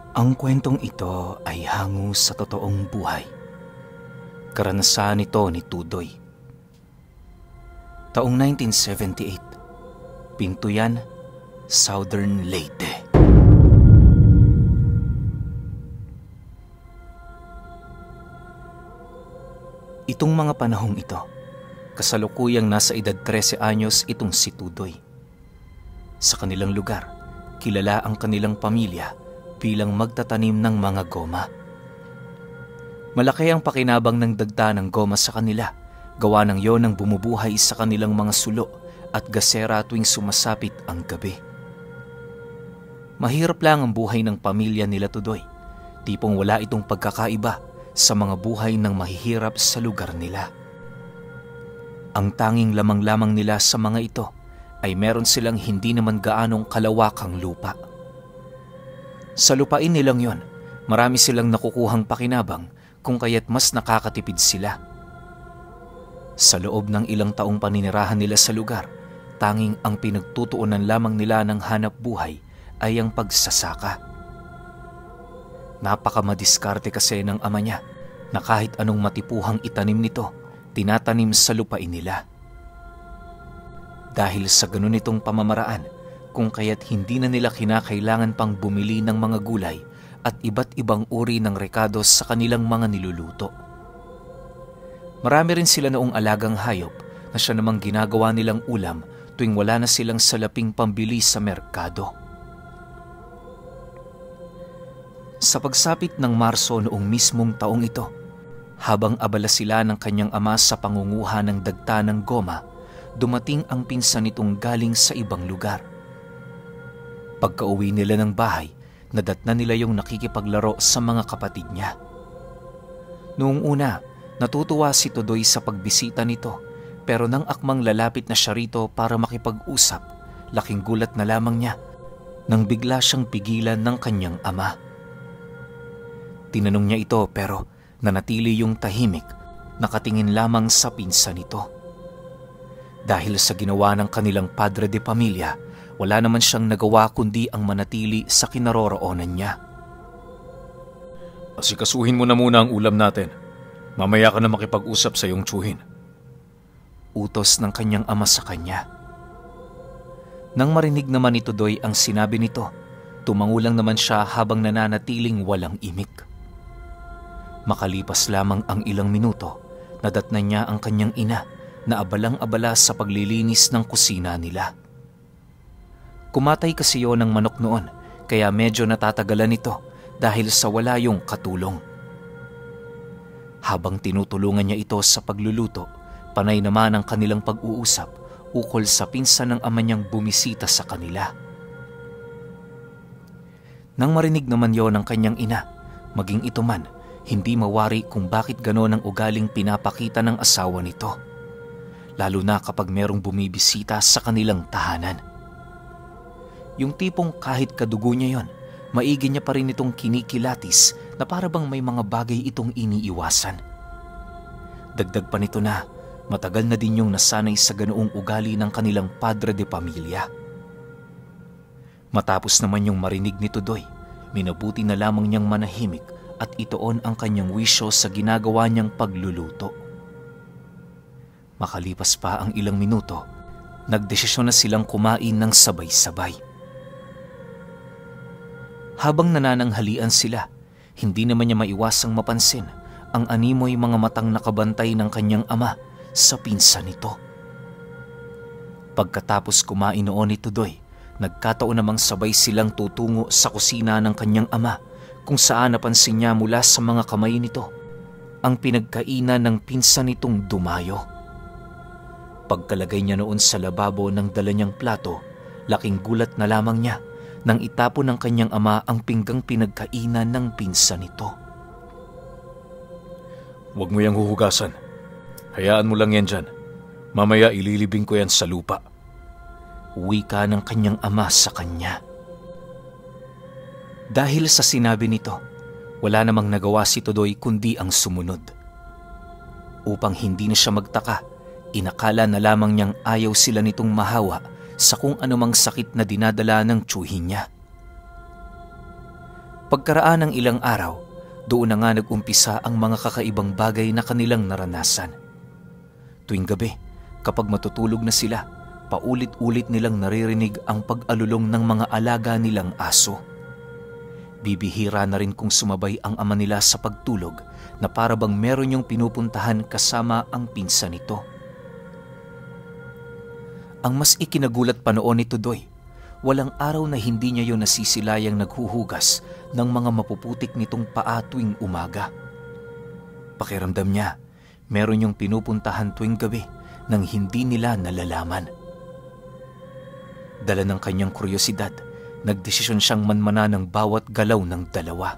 Ang kwentong ito ay hango sa totoong buhay. Karanasan nito ni Tudoy. Taong 1978, Pintuyan, Southern Leyte. Itong mga panahong ito, kasalukuyang nasa edad 13 anyos itong si Tudoy. Sa kanilang lugar, kilala ang kanilang pamilya bilang magtatanim ng mga goma. Malaki ang pakinabang ng dagta ng goma sa kanila, gawa ng yon ang bumubuhay sa kanilang mga sulo at gasera tuwing sumasapit ang gabi. Mahirap lang ang buhay ng pamilya nila Tudoy, tipong wala itong pagkakaiba sa mga buhay ng mahihirap sa lugar nila. Ang tanging lamang-lamang nila sa mga ito ay meron silang hindi naman gaanong kalawakang lupa. Sa lupain nilang yon, marami silang nakukuhang pakinabang kung kaya't mas nakakatipid sila. Sa loob ng ilang taong paninirahan nila sa lugar, tanging ang pinagtutuunan lamang nila ng hanap buhay ay ang pagsasaka. Napakamadiskarte kasi ng ama niya na kahit anong matipuhang itanim nito, tinatanim sa lupain nila. Dahil sa ganun itong pamamaraan, kung kaya't hindi na nila kinakailangan pang bumili ng mga gulay at iba't ibang uri ng rekados sa kanilang mga niluluto. Marami rin sila noong alagang hayop na siya namang ginagawa nilang ulam tuwing wala na silang salaping pambili sa merkado. Sa pagsapit ng Marso noong mismong taong ito, habang abala sila ng kanyang ama sa pangunguha ng dagta ng goma, dumating ang pinsan nitong galing sa ibang lugar. Pagkauwi nila ng bahay, nadatna nila yung nakikipaglaro sa mga kapatid niya. Noong una, natutuwa si Tudoy sa pagbisita nito, pero nang akmang lalapit na siya rito para makipag-usap, laking gulat na lamang niya nang bigla siyang pigilan ng kanyang ama. Tinanong niya ito pero nanatili yung tahimik, nakatingin lamang sa pinsan nito. Dahil sa ginawa ng kanilang padre de pamilya, wala naman siyang nagawa kundi ang manatili sa kinaroroonan niya. Asikasuhin mo na muna ang ulam natin. Mamaya ka na makipag-usap sa iyong tsuhin. Utos ng kanyang ama sa kanya. Nang marinig naman ni Tudoy ang sinabi nito, tumangulang naman siya habang nananatiling walang imik. Makalipas lamang ang ilang minuto, nadatnan niya ang kanyang ina na abalang-abala sa paglilinis ng kusina nila. Kumatay kasi yon ng manok noon, kaya medyo natatagalan ito dahil sa wala yung katulong. Habang tinutulungan niya ito sa pagluluto, panay naman ang kanilang pag-uusap ukol sa pinsan ng ama niyang bumisita sa kanila. Nang marinig naman yon ng kanyang ina, maging ito man, hindi mawari kung bakit gano'n ang ugaling pinapakita ng asawa nito, lalo na kapag merong bumibisita sa kanilang tahanan. Yung tipong kahit kadugo niya yon, maigi niya pa rin itong kinikilatis na para bang may mga bagay itong iniiwasan. Dagdag pa nito na matagal na din yung nasanay sa ganoong ugali ng kanilang padre de pamilya. Matapos naman yung marinig ni Tudoy, minabuti na lamang niyang manahimik at itoon ang kanyang wisyo sa ginagawa niyang pagluluto. Makalipas pa ang ilang minuto, nagdesisyon na silang kumain ng sabay-sabay. Habang nanananghalian sila, hindi naman niya maiwasang mapansin ang animoy mga matang nakabantay ng kanyang ama sa pinsan nito. Pagkatapos kumain noon ni Tudoy, nagkataon namang sabay silang tutungo sa kusina ng kanyang ama kung saan napansin niya mula sa mga kamay nito ang pinagkainan ng pinsan nitong dumayo. Pagkalagay niya noon sa lababo ng dala niyang plato, laking gulat na lamang niya nang itapon ng kanyang ama ang pinggang pinagkainan ng pinsan nito. Huwag mo yang huhugasan. Hayaan mo lang yan dyan. Mamaya ililibing ko yan sa lupa. Wika ng kanyang ama sa kanya. Dahil sa sinabi nito, wala namang nagawa si Tudoy kundi ang sumunod. Upang hindi na siya magtaka, inakala na lamang niyang ayaw sila nitong mahawa sa kung anumang sakit na dinadala ng tsuhin niya. Pagkaraan ng ilang araw, doon na nga nag-umpisa ang mga kakaibang bagay na kanilang naranasan. Tuwing gabi, kapag matutulog na sila, paulit-ulit nilang naririnig ang pag-alulong ng mga alaga nilang aso. Bibihira na rin kung sumabay ang ama nila sa pagtulog na para bang meron yung pinupuntahan kasama ang pinsan nito. Ang mas ikinagulat pa noon ni Tudoy, walang araw na hindi niya yun nasisilayang naghuhugas ng mga mapuputik nitong paa tuwing umaga. Pakiramdam niya, meron yung pinupuntahan tuwing gabi nang hindi nila nalalaman. Dala ng kanyang kuryosidad, nagdesisyon siyang manmana ng bawat galaw ng dalawa.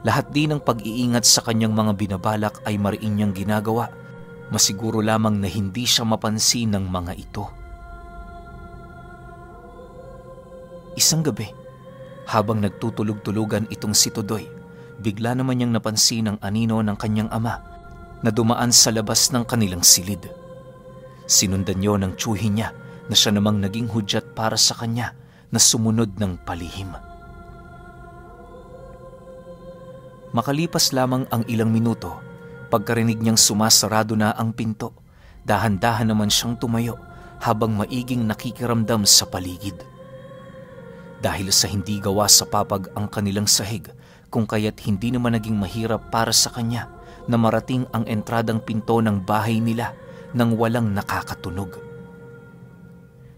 Lahat din ng pag-iingat sa kanyang mga binabalak ay mariin niyang ginagawa, masiguro lamang na hindi siya mapansin ng mga ito. Isang gabi, habang nagtutulog-tulugan itong si Tudoy, bigla naman niyang napansin ang anino ng kanyang ama na dumaan sa labas ng kanilang silid. Sinundan niyo ng tiyuhin niya na siya namang naging hudyat para sa kanya na sumunod ng palihim. Makalipas lamang ang ilang minuto, pagkarinig niyang sumasarado na ang pinto, dahan-dahan naman siyang tumayo habang maiging nakikiramdam sa paligid. Dahil sa hindi gawa sa papag ang kanilang sahig, kung kaya't hindi naman naging mahirap para sa kanya na marating ang entradang pinto ng bahay nila nang walang nakakatunog.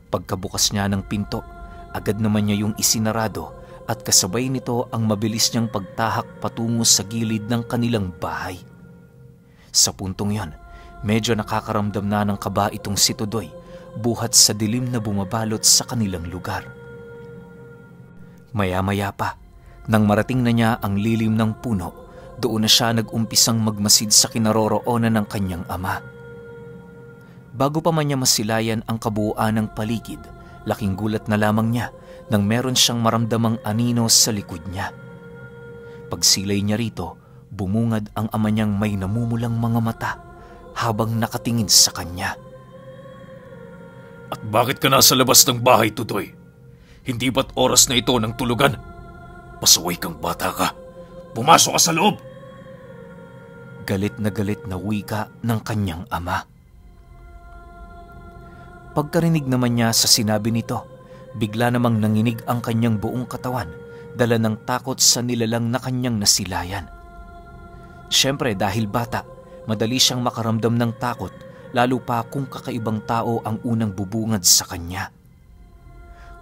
Pagkabukas niya ng pinto, agad naman niya yung isinarado at kasabay nito ang mabilis niyang pagtahak patungo sa gilid ng kanilang bahay. Sa puntong yon, medyo nakakaramdam na ng kaba itong si Tudoy buhat sa dilim na bumabalot sa kanilang lugar. Maya-maya pa, nang marating na niya ang lilim ng puno, doon na siya nag-umpisang magmasid sa kinaroroonan ng kanyang ama. Bago pa man niya masilayan ang kabuuan ng paligid, laking gulat na lamang niya nang meron siyang maramdamang anino sa likod niya. Pagsilay niya rito, bumungad ang ama niyang may namumulang mga mata habang nakatingin sa kanya. At bakit ka nasa labas ng bahay, Tudoy? Hindi ba't oras na ito ng tulugan? Pasaway kang bata ka. Pumasok ka sa loob! Galit na wika ng kanyang ama. Pagkarinig naman niya sa sinabi nito, bigla namang nanginig ang kanyang buong katawan, dala ng takot sa nilalang na kanyang nasilayan. Siyempre dahil bata, madali siyang makaramdam ng takot, lalo pa kung kakaibang tao ang unang bubungad sa kanya.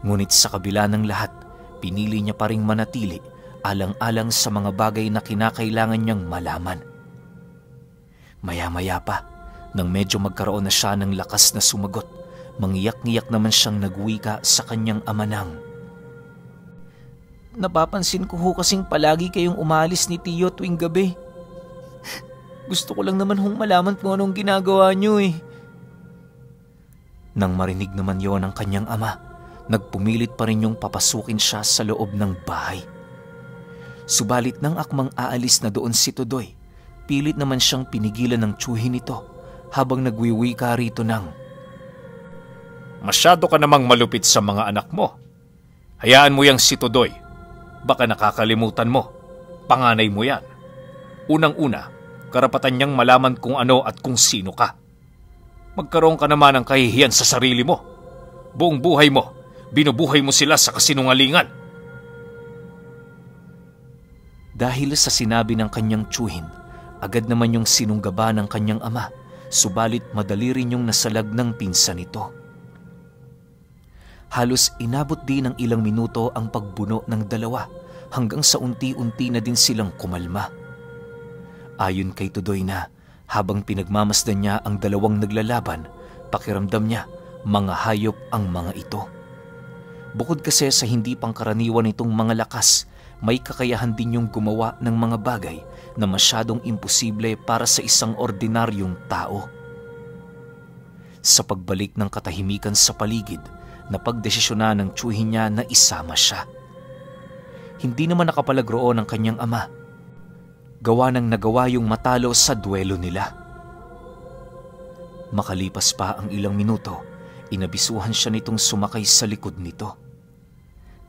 Ngunit sa kabila ng lahat, pinili niya pa ring manatili alang-alang sa mga bagay na kinakailangan niyang malaman. Maya-maya pa, nang medyo magkaroon na siya ng lakas na sumagot, mangiyak-ngiyak naman siyang nagwika sa kanyang ama nang, "Napapansin ko ho kasing palagi kayong umalis ni Tiyo tuwing gabi. Gusto ko lang naman hong malaman kung anong ginagawa niyo eh." Nang marinig naman yon ng kanyang ama, nagpumilit pa rin yung papasukin siya sa loob ng bahay. Subalit nang akmang aalis na doon si Tudoy, pilit naman siyang pinigilan ng tiyuhin nito habang nagwiwika rito ng, "Masyado ka namang malupit sa mga anak mo. Hayaan mo yang si Tudoy. Baka nakakalimutan mo. Panganay mo yan. Unang-una, karapatan niyang malaman kung ano at kung sino ka. Magkaroon ka naman ng kahihiyan sa sarili mo. Buong buhay mo, binubuhay mo sila sa kasinungalingan." Dahil sa sinabi ng kanyang tiyuhin, agad naman yung sinunggaba ng kanyang ama, subalit madali rin yung nasalag ng pinsan nito. Halos inabot din ng ilang minuto ang pagbuno ng dalawa hanggang sa unti-unti na din silang kumalma. Ayon kay Tudoy na, habang pinagmamasdan niya ang dalawang naglalaban, pakiramdam niya mga hayop ang mga ito. Bukod kasi sa hindi pangkaraniwan itong mga lakas, may kakayahan din yung gumawa ng mga bagay na masyadong imposible para sa isang ordinaryong tao. Sa pagbalik ng katahimikan sa paligid, napagdesisyonan ng tiyuhin niya na isama siya. Hindi naman nakapalagroon ang kanyang ama. Gawa ng nagawa yung matalo sa duelo nila. Makalipas pa ang ilang minuto, inabisuhan siya nitong sumakay sa likod nito.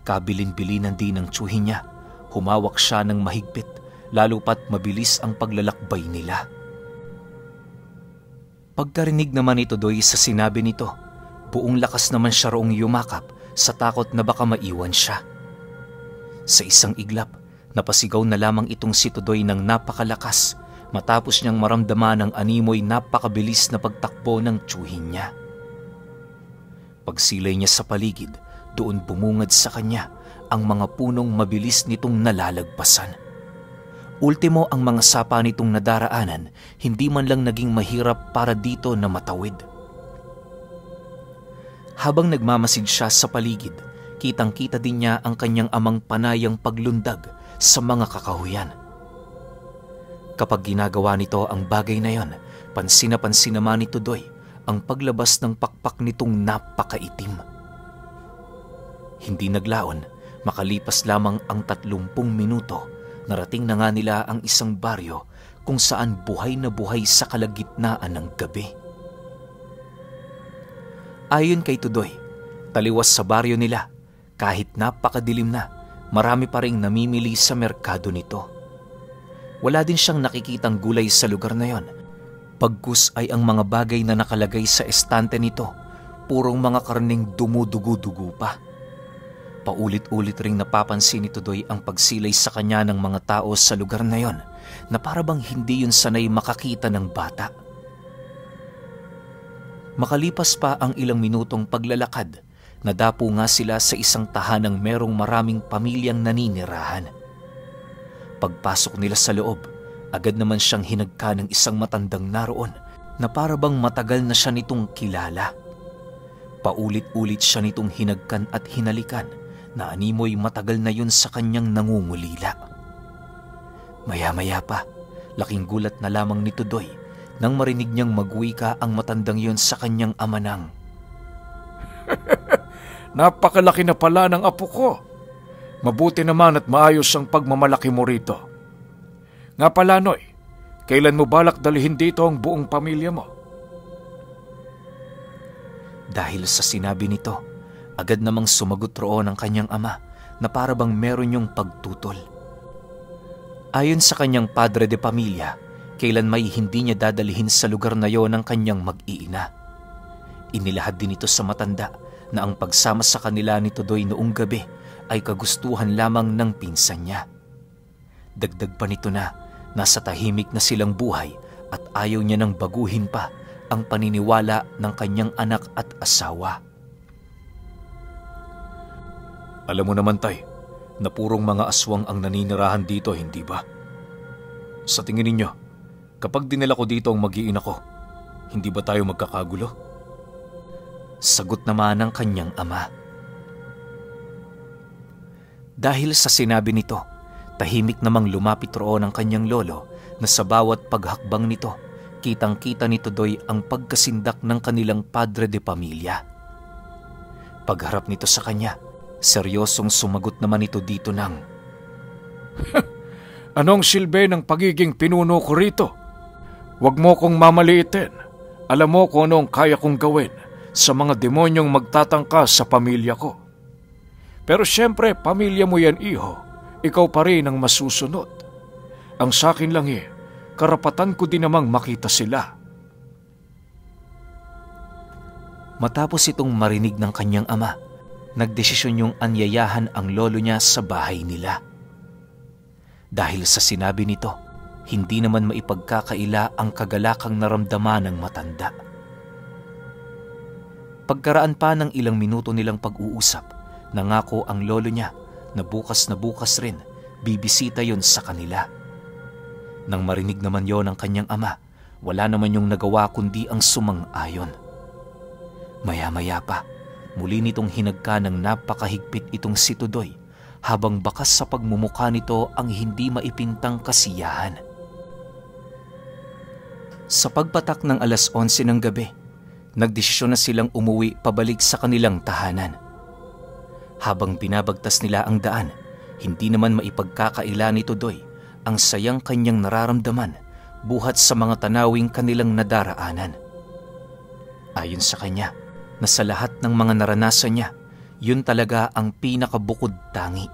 Kabilin-bilinan din ng tiyuhin niya, Humawak siya ng mahigpit, lalo pat mabilis ang paglalakbay nila. Pagkarinig naman ni Tudoy sa sinabi nito, buong lakas naman siya roong yumakap sa takot na baka maiwan siya. Sa isang iglap, napasigaw na lamang itong si Tudoy ng napakalakas matapos niyang maramdaman ang animoy napakabilis na pagtakbo ng tiyuhin niya. Pagsilay niya sa paligid, doon bumungad sa kanya ang mga punong mabilis nitong nalalagpasan. Ultimo ang mga sapa nitong nadaraanan, hindi man lang naging mahirap para dito na matawid. Habang nagmamasid siya sa paligid, kitang-kita din niya ang kanyang amang panayang paglundag sa mga kakahuyan. Kapag ginagawa nito ang bagay na yon, pansin na pansin naman ni Tudoy ang paglabas ng pakpak nitong napakaitim. Hindi naglaon, makalipas lamang ang 30 minuto, narating na nga nila ang isang baryo kung saan buhay na buhay sa kalagitnaan ng gabi. Ayon kay Tudoy, taliwas sa baryo nila, kahit napakadilim na, marami pa ring namimili sa merkado nito. Wala din siyang nakikitang gulay sa lugar na yon. Pagkus ay ang mga bagay na nakalagay sa estante nito, purong mga karneng dumudugo-dugo pa. Paulit-ulit ring napapansin ni Tudoy ang pagsilay sa kanya ng mga tao sa lugar na yon, na parabang hindi yun sanay makakita ng bata. Makalipas pa ang ilang minutong paglalakad, nadapo nga sila sa isang tahanang merong maraming pamilyang naninirahan. Pagpasok nila sa loob, agad naman siyang hinagka ng isang matandang naroon na parabang matagal na siya nitong kilala. Paulit-ulit siya nitong hinagkan at hinalikan na animoy matagal na yun sa kanyang nangungulila. Maya-maya pa, laking gulat na lamang ni Tudoy nang marinig niyang magwika ang matandang yun sa kanyang ama ng, Napakalaki na pala ng apo ko. Mabuti naman at maayos ang pagmamalaki mo rito. Nga pala, Noy, kailan mo balak dalhin dito ang buong pamilya mo? Dahil sa sinabi nito, agad namang sumagot roon ang kanyang ama na parabang meron yung pagtutol. Ayon sa kanyang padre de pamilya, kailan may hindi niya dadalhin sa lugar na yon ang kanyang mag-iina. Inilahad din ito sa matanda na ang pagsama sa kanila ni Tudoy noong gabi ay kagustuhan lamang ng pinsan niya. Dagdag pa nito na nasa tahimik na silang buhay at ayaw niya nang baguhin pa ang paniniwala ng kanyang anak at asawa. Alam mo naman, Tay, na purong mga aswang ang naninirahan dito, hindi ba? Sa tingin ninyo, kapag dinala ko dito ang mag-iina ko, hindi ba tayo magkakagulo? Sagot naman ng kanyang ama. Dahil sa sinabi nito, tahimik namang lumapit roon ang kanyang lolo na sa bawat paghakbang nito, kitang-kita ni Tudoy ang pagkasindak ng kanilang padre de pamilya. Pagharap nito sa kanya, seryosong sumagot naman ito dito ng, Anong silbi ng pagiging pinuno ko rito? Huwag mo kong mamaliitin. Alam mo kung anong kaya kong gawin sa mga demonyong magtatangka sa pamilya ko. Pero siyempre, pamilya mo yan, iho. Ikaw pa rin ang masusunod. Ang sakin lang karapatan ko din namang makita sila. Matapos itong marinig ng kanyang ama, nagdesisyon yung anyayahan ang lolo niya sa bahay nila. Dahil sa sinabi nito, hindi naman maipagkakaila ang kagalakang naramdaman ng matanda. Pagkaraan pa ng ilang minuto nilang pag-uusap, nangako ang lolo niya na bukas rin bibisita yon sa kanila. Nang marinig naman yon ng kanyang ama, wala naman yung nagawa kundi ang sumang-ayon. Maya-maya pa, muli nitong hinagka ng napakahigpit itong si Tudoy habang bakas sa pagmumukha nito ang hindi maipintang kasiyahan. Sa pagpatak ng 11:00 ng gabi, nagdesisyon na silang umuwi pabalik sa kanilang tahanan. Habang binabagtas nila ang daan, hindi naman maipagkakaila ni Tudoy ang sayang kanyang nararamdaman buhat sa mga tanawing kanilang nadaraanan. Ayon sa kanya, na sa lahat ng mga naranasan niya, yun talaga ang pinakabukod tangi.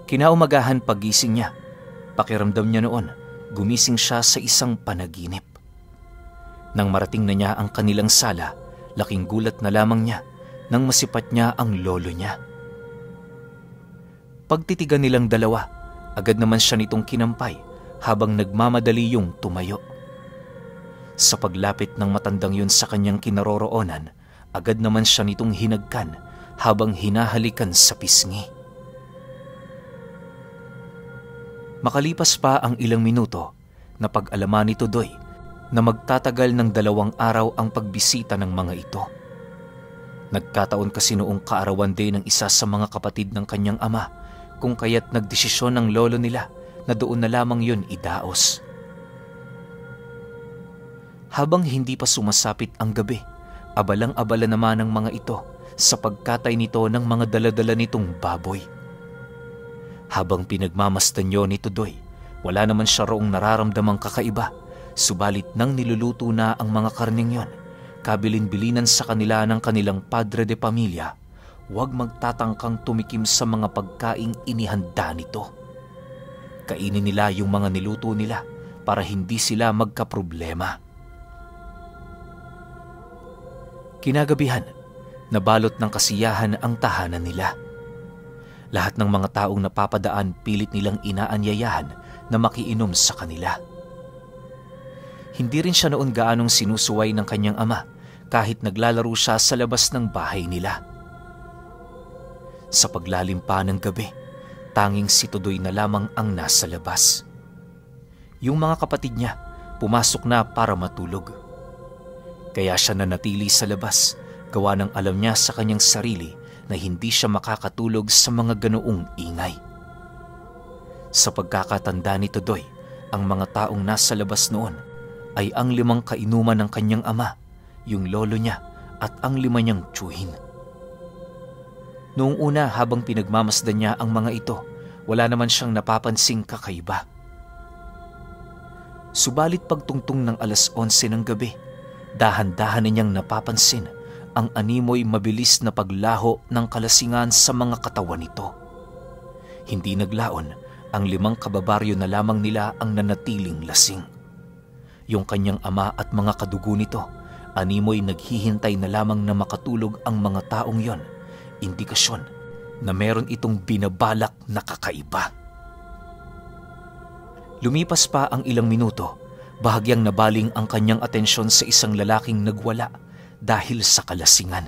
Kinaumagahan pagising niya, pakiramdam niya noon, gumising siya sa isang panaginip. Nang marating na niya ang kanilang sala, laking gulat na lamang niya nang masipat niya ang lolo niya. Pagtitigan nilang dalawa, agad naman siya nitong kinampay habang nagmamadali yung tumayo. Sa paglapit ng matandang yun sa kanyang kinaroroonan, agad naman siya nitong hinagkan habang hinahalikan sa pisngi. Makalipas pa ang ilang minuto, napag-alaman ni Tudoy na magtatagal ng 2 araw ang pagbisita ng mga ito. Nagkataon kasi noong kaarawan din ng isa sa mga kapatid ng kanyang ama, kung kaya't nagdesisyon ng lolo nila na doon na lamang yun idaos. Habang hindi pa sumasapit ang gabi, abalang-abala naman ang mga ito sa pagkatay nito ng mga daladala nitong baboy. Habang pinagmamasdan yun ni Tudoy, wala naman siya roong nararamdamang kakaiba, subalit nang niluluto na ang mga karning yon, kabilin-bilinan sa kanila ng kanilang padre de pamilya, huwag magtatangkang tumikim sa mga pagkaing inihanda nito. Kainin nila yung mga niluto nila para hindi sila magkaproblema. Kinagabihan, nabalot ng kasiyahan ang tahanan nila. Lahat ng mga taong napapadaan pilit nilang inaanyayahan na makiinom sa kanila. Hindi rin siya noon gaanong sinusuway ng kanyang ama kahit naglalaro siya sa labas ng bahay nila. Sa paglalim pa ng gabi, tanging si Tudoy na lamang ang nasa labas. Yung mga kapatid niya pumasok na para matulog. Kaya siya nanatili sa labas, gawa ng alam niya sa kanyang sarili na hindi siya makakatulog sa mga ganoong ingay. Sa pagkakatanda ni Tudoy, ang mga taong nasa labas noon ay ang 5 kainuman ng kanyang ama, yung lolo niya at ang 5 niyang tiyuhin. Noong una habang pinagmamasdan niya ang mga ito, wala naman siyang napapansing kakaiba. Subalit pagtungtong ng 11:00 ng gabi, dahan-dahan niyang napapansin ang animoy mabilis na paglaho ng kalasingan sa mga katawan nito. Hindi naglaon, ang 5 kababaryo na lamang nila ang nanatiling lasing. Yung kanyang ama at mga kadugo nito, animoy naghihintay na lamang na makatulog ang mga taong yon, indikasyon na meron itong binabalak na kakaiba. Lumipas pa ang ilang minuto, bahagyang nabaling ang kanyang atensyon sa isang lalaking nagwala dahil sa kalasingan.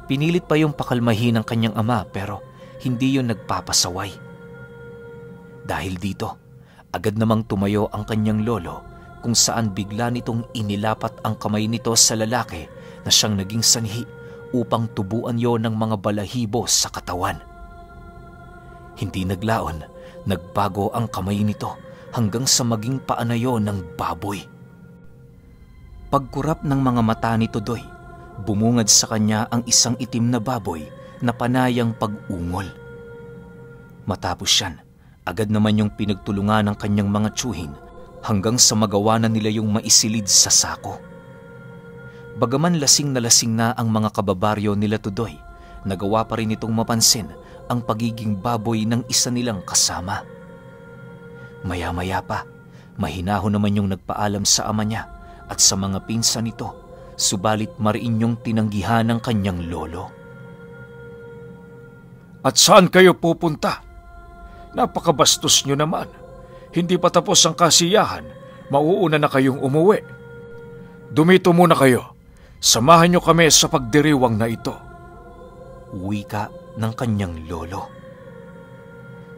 Pinilit pa yung pakalmahin ng kanyang ama pero hindi yun nagpapasaway. Dahil dito, agad namang tumayo ang kanyang lolo kung saan bigla nitong inilapat ang kamay nito sa lalaki na siyang naging sanhi upang tubuan yon ng mga balahibo sa katawan. Hindi naglaon, nagbago ang kamay nito hanggang sa maging paanayo ng baboy. Pagkurap ng mga mata ni Tudoy, bumungad sa kanya ang isang itim na baboy na panayang pag-ungol. Matapos yan, agad naman yung pinagtulungan ng kanyang mga tiyuhin hanggang sa magawa na nila yung maisilid sa sako. Bagaman lasing na ang mga kababaryo nila Tudoy, nagawa pa rin itong mapansin ang pagiging baboy ng isa nilang kasama. Maya-maya pa, mahinahon naman yung nagpaalam sa ama niya at sa mga pinsan nito, subalit mariin yung tinanggihan ng kanyang lolo. At saan kayo pupunta? Napakabastos nyo naman. Hindi pa tapos ang kasiyahan, mauuna na kayong umuwi. Dumito muna kayo. Samahan nyo kami sa pagdiriwang na ito. Wika ng kanyang lolo.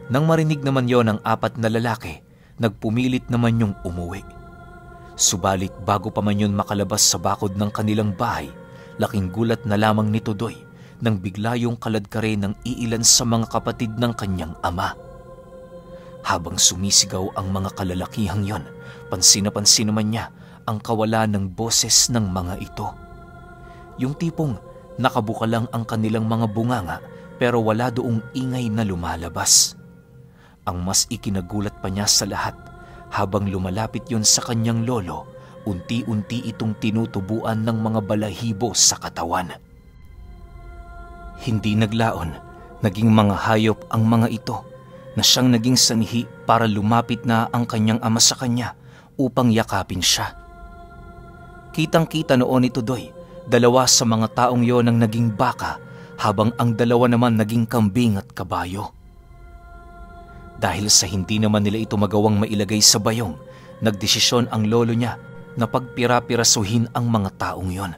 Nang marinig naman yon ng 4 na lalaki, nagpumilit naman yung umuwi. Subalit bago pa man yun makalabas sa bakod ng kanilang bahay, laking gulat na lamang ni Tudoy nang bigla yung kaladkare ng iilan sa mga kapatid ng kanyang ama. Habang sumisigaw ang mga kalalakihang yon, pansin na pansin naman niya ang kawalan ng boses ng mga ito. Yung tipong nakabuka lang ang kanilang mga bunganga pero wala doong ingay na lumalabas. Ang mas ikinagulat pa niya sa lahat, habang lumalapit yon sa kanyang lolo, unti-unti itong tinutubuan ng mga balahibo sa katawan. Hindi naglaon, Naging mga hayop ang mga ito na siyang naging sanhi para lumapit na ang kanyang ama sa kanya upang yakapin siya. Kitang-kita noon ni Tudoy, dalawa sa mga taong yon ang naging baka habang ang dalawa naman naging kambing at kabayo. Dahil sa hindi naman nila ito magawang mailagay sa bayong, nagdesisyon ang lolo niya na pagpira-pirasuhin ang mga taong yon.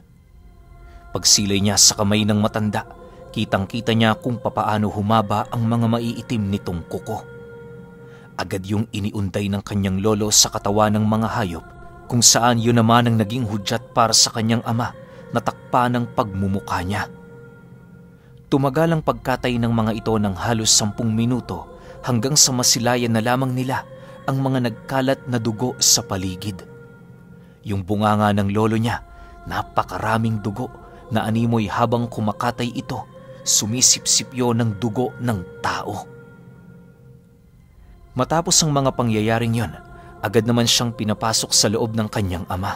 Pagsilay niya sa kamay ng matanda, kitang-kita niya kung papaano humaba ang mga maiitim nitong kuko. Agad yung iniunday ng kanyang lolo sa katawan ng mga hayop, kung saan yun naman ang naging hudyat para sa kanyang ama na takpan ng pagmumuka niya. Tumagal ang pagkatay ng mga ito ng halos 10 minuto hanggang sa masilayan na lamang nila ang mga nagkalat na dugo sa paligid. Yung bunganga ng lolo niya, napakaraming dugo na animoy habang kumakatay ito, sumisipsipyo ng dugo ng tao. Matapos ang mga pangyayaring yon, agad naman siyang pinapasok sa loob ng kanyang ama.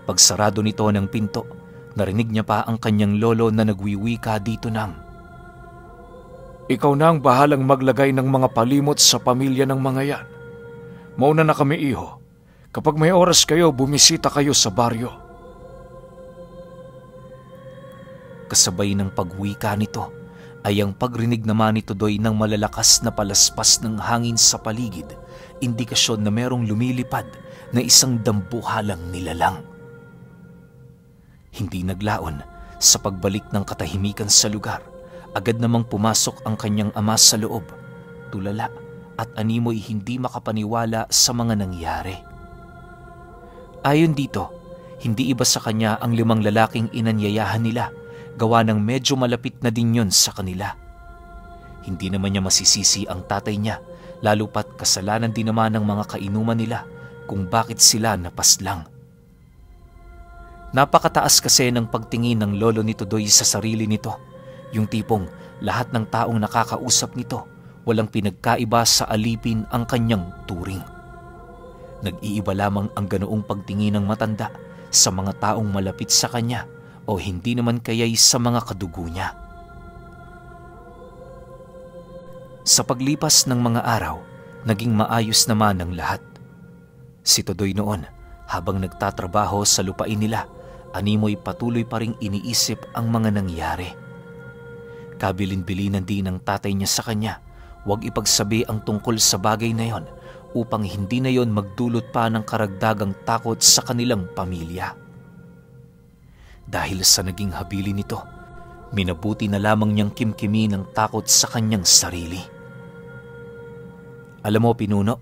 Pagsarado nito ng pinto, narinig niya pa ang kanyang lolo na nagwiwika dito ng, "Ikaw na ang bahalang maglagay ng mga palimot sa pamilya ng mga yan. Mauna na kami, iho. Kapag may oras kayo, bumisita kayo sa baryo." Kasabay ng pagwika nito ay ang pagrinig naman ni Tudoy ng malalakas na palaspas ng hangin sa paligid, indikasyon na merong lumilipad na isang dambuhalang nilalang. Hindi naglaon, sa pagbalik ng katahimikan sa lugar, agad namang pumasok ang kanyang ama sa loob, tulala at animoy hindi makapaniwala sa mga nangyari. Ayon dito, hindi iba sa kanya ang 5 lalaking inanyayahan nila, gawa ng medyo malapit na din yon sa kanila. Hindi naman niya masisisi ang tatay niya, lalo pat kasalanan din naman ng mga kainuman nila kung bakit sila napaslang. Napakataas kasi ng pagtingin ng lolo ni Tudoy sa sarili nito, yung tipong lahat ng taong nakakausap nito, walang pinagkaiba sa alipin ang kanyang turing. Nag-iiba lamang ang ganoong pagtingin ng matanda sa mga taong malapit sa kanya o hindi naman kaya'y sa mga kadugo niya. Sa paglipas ng mga araw, naging maayos naman ang lahat. Si Tudoy noon, habang nagtatrabaho sa lupain nila, animoy patuloy pa ring iniisip ang mga nangyari. Kabilin-bilinan din ng tatay niya sa kanya, huwag ipagsabi ang tungkol sa bagay na yon upang hindi na yon magdulot pa ng karagdagang takot sa kanilang pamilya. Dahil sa naging habili nito, minabuti na lamang niyang kimkimi ng takot sa kanyang sarili. Alam mo, Pinuno,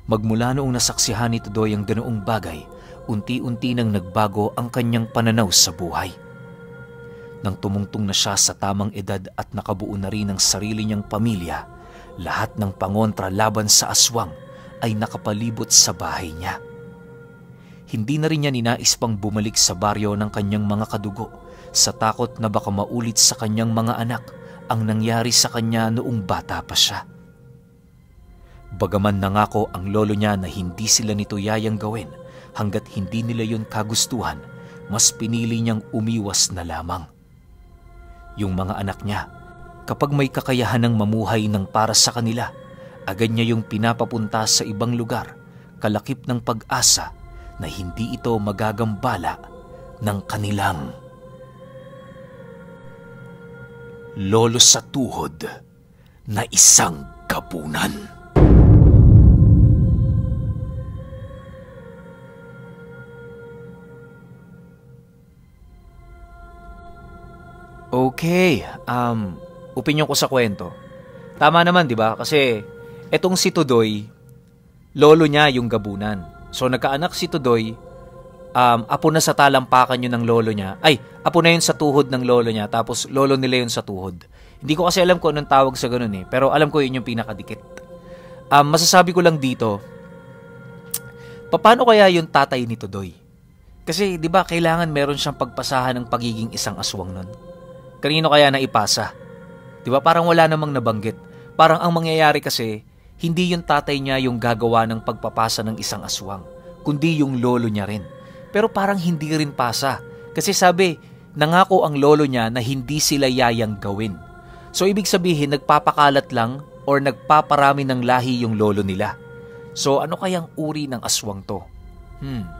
magmula noong nasaksihan ni Tudoy ang ganoong bagay, unti-unti nang nagbago ang kanyang pananaw sa buhay. Nang tumungtong na siya sa tamang edad at nakabuo na rin ang sarili niyang pamilya, lahat ng pangontra laban sa aswang ay nakapalibot sa bahay niya. Hindi na rin niya ninais pang bumalik sa baryo ng kanyang mga kadugo sa takot na baka maulit sa kanyang mga anak ang nangyari sa kanya noong bata pa siya. Bagaman nangako ang lolo niya na hindi sila nito yayang gawin hanggat hindi nila yon kagustuhan, mas pinili niyang umiwas na lamang. Yung mga anak niya, kapag may kakayahan ng mamuhay ng para sa kanila, agad niya yung pinapapunta sa ibang lugar, kalakip ng pag-asa na hindi ito magagambala ng kanilang lolo sa tuhod na isang gabunan. Okay, opinyon ko sa kwento. Tama naman, di ba? Kasi etong si Tudoy, lolo niya yung gabunan. So nagkaanak si Tudoy, apo na sa talampakan yun ng lolo niya. Ay, apo na yun sa tuhod ng lolo niya, tapos lolo nila yun sa tuhod. Hindi ko kasi alam kung anong tawag sa ganun eh, pero alam ko yun yung pinakadikit. Masasabi ko lang dito, paano kaya yung tatay ni Tudoy? Kasi di ba kailangan meron siyang pagpasahan ng pagiging isang aswang nun? Kanino kaya na ipasa? Di ba parang wala namang nabanggit. Parang ang mangyayari kasi, hindi yung tatay niya yung gagawa ng pagpapasa ng isang aswang, kundi yung lolo niya rin. Pero parang hindi rin pasa. Kasi sabi, nangako ang lolo niya na hindi sila yayang gawin. So ibig sabihin, nagpapakalat lang or nagpaparami ng lahi yung lolo nila. So ano kayang uri ng aswang to?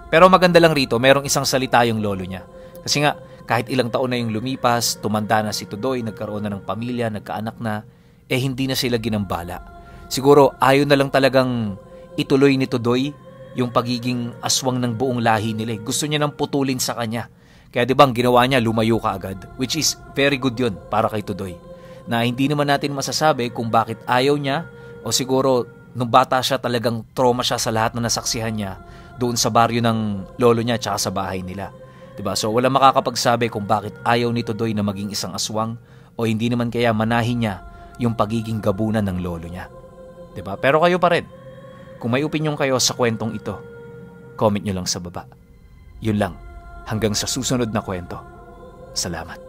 Pero maganda lang rito, merong isang salita yung lolo niya. Kasi nga, kahit ilang taon na yung lumipas, tumanda na si Tudoy, nagkaroon na ng pamilya, nagkaanak na, hindi na sila ginambala. Siguro ayaw na lang talagang ituloy ni Tudoy yung pagiging aswang ng buong lahi nila. Gusto niya nang putulin sa kanya. Kaya 'di ba, ang ginawa niya, lumayo ka agad, which is very good 'yun para kay Tudoy. Na hindi naman natin masasabi kung bakit ayaw niya, o siguro nung bata siya talagang trauma siya sa lahat na nasaksihan niya doon sa baryo ng lolo niya tsaka sa bahay nila. 'Di ba? So wala makakapagsabi kung bakit ayaw ni Tudoy na maging isang aswang, o hindi naman kaya manahin niya yung pagiging gabunan ng lolo niya. 'Di ba? Pero kayo pa rin, kung may opinyon kayo sa kwentong ito, comment nyo lang sa baba. Yun lang, hanggang sa susunod na kwento. Salamat.